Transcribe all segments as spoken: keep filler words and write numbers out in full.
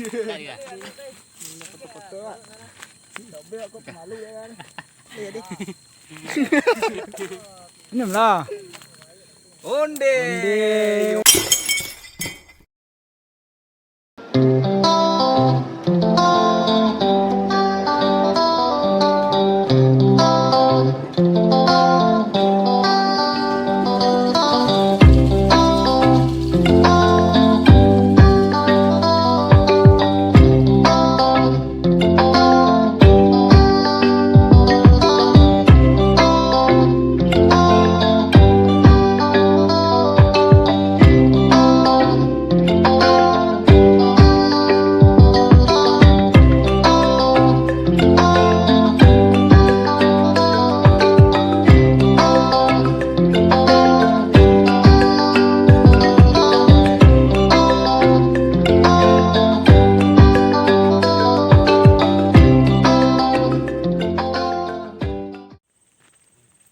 Dah, dah. Foto-foto, Pak. Minum lah. Onde. Onde.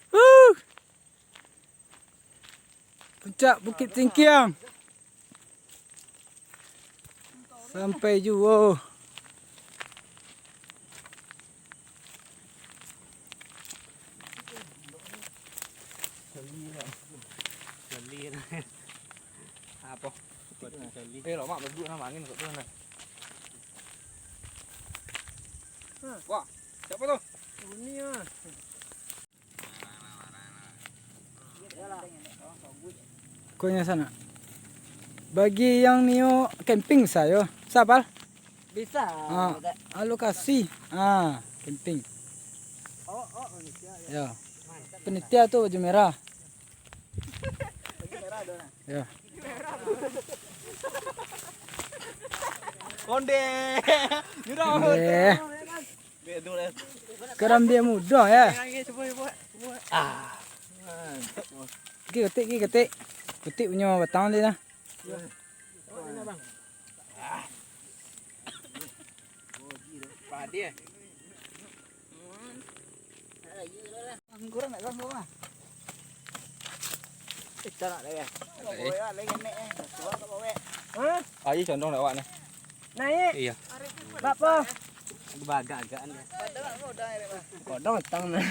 Huh. Puncak Bukit Cingkiang. Sampai juo. Apo? Eh, lomak baduduak nah, angin kat tu nah. Wah, siapa tu? Bunyi ah. Pokoknya sana. Bagi yang nio camping bisa yo. Bisa. Ah, alokasi. Ah, camping. Oh, oh, panitia, ya. Ya. Panitia tu baju merah. Baju merah ada, nah. Ya. Onde. Onde. Karam dia mudah ya. Ah. Oke, ketik, oke, ketik. Ketik punya batang dia dah. Padi eh. Anggur nak gambar mah. Kita nak dah ya. Bawa lagi nek eh. Suap tak bawa. Hah? Ayo condong dah awak ni. Naik. Iya. Bapa. Bagak-gakan dia. Kodong tang nah.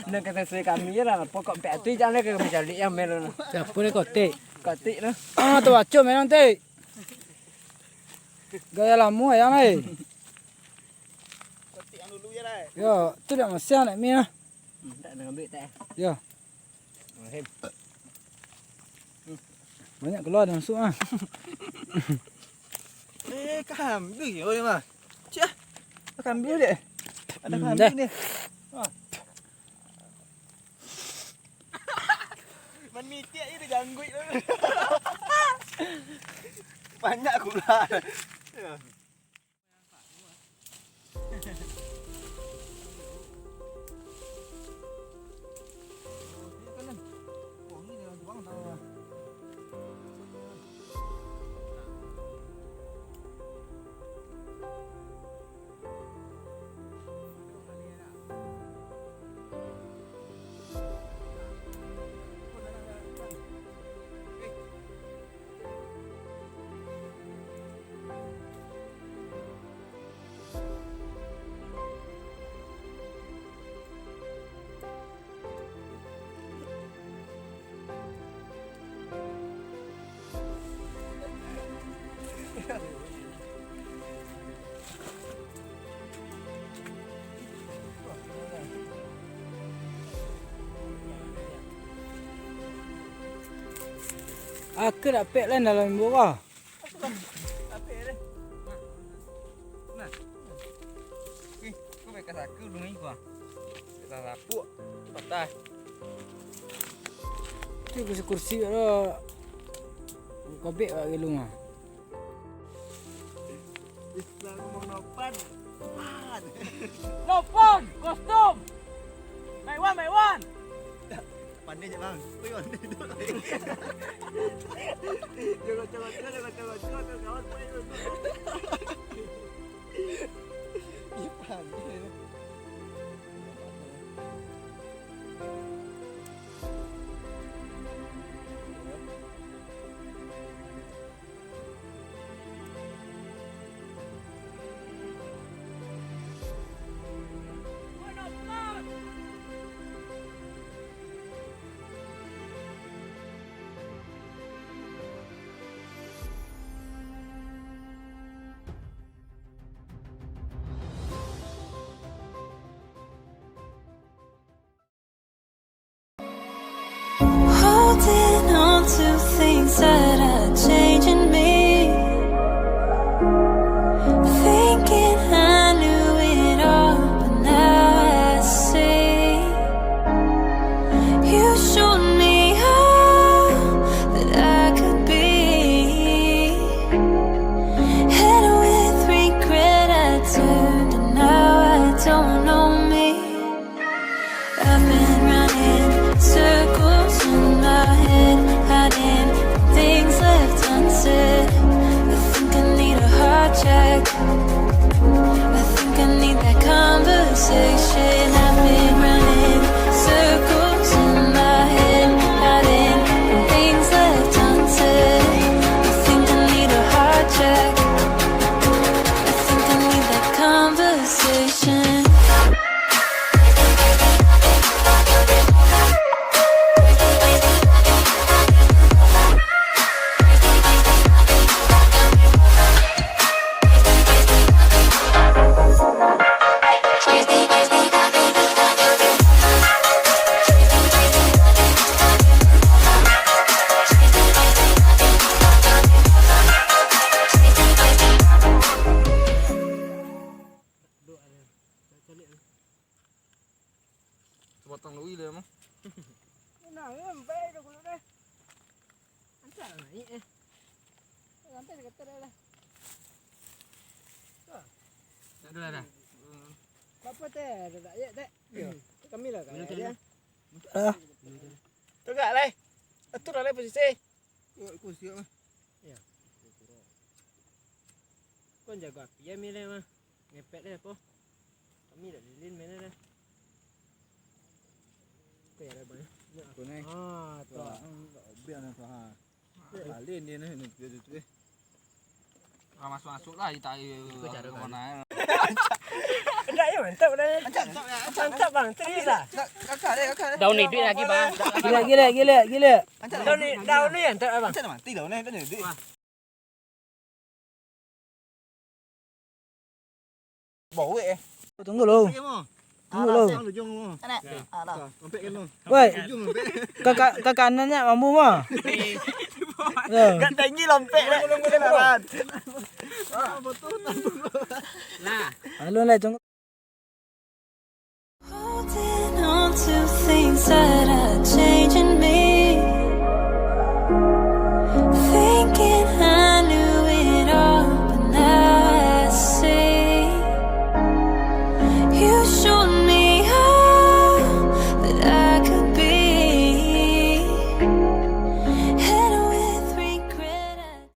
Nak kata saya kami je lah. Pokok empat tu jangan kami cari yang melo. Siapa ni kotik? Kotik tu. Ah, tu baco memang tik. Gaya lamo ayam ai. Kotik yang dulu je lah. Yo, tu dah masih anak mi lah. Hmm, tak nak ambil tak eh? Yo. Banyak keluar dah masuk ah. Eh, kambing yo dia mah. Cih. Kambing dek. Ada kambing ni. Ah. Manitik aja dah jangguik tu. Banyak gula. Aku dapek lain dalam bawah. Nah. Eh, kau beka saka dulu ni gua. Beka lapuk, patah. Tu kursi-kursi kat tu. Kobek kat gelu mah. Islam ngomong nopan. Nopan. Nopan, kostum. Maiwan, Maiwan. Pandai je, Bang. Ui, pandai tu. Jangan, jangan, jangan, jangan, jangan, jangan, jangan, jangan. Ih, pandai. Said I change in me. Thinking I knew it all, but now I see. You showed me all that I could be. And with regret I turned, and now I don't know me. I've been running circles in my head, hiding things left unsaid. I think I need a heart check. I think I need that conversation. I've been running circles in my head, hiding things left unsaid. I think I need a heart check. I think I need that conversation. Sebatang lui lah, mah. Nah, ngampai dah kulit dah. Antak lah naik, eh. Lantai dekat dah lah. Tuh. Tak ada dah. Apa teh? Ada tak? Ya, tak? Yo. Kami lah, Kak, ya. Ah. Tegak lah, eh. Atur lah, eh, posisi. Ko, ko siap lah. Yo. Kau jago api ya, milih mah. Ngepet deh, po. Kami dak lilin main dah. Oke, ya, Bang. Ko nai. Ah, tu. Wah, hmm, biar nak faham. Lilin dia ni, ni, dia tu, eh. Ah, masuk-masuk lah, kita, eh, Itu cara ke mana, eh. Dak, ya, mantap dah. Mantap, mantap, Bang. Serius lah. Kakak deh, kakak deh. Daun ni duit lagi, Bang. Gila, gila, gila, gila. Daun ni, daun ni, mantap, Bang. Mantap, mati daun ni, tanya duit. Bawek, eh. Tunggu lu. Tunggu lu. Anak. Ah, lah. Woi. Kakak, kakak anaknya mampu mah. Yo. Gak tinggi lompek deh. Nah. Alun lah, tunggu.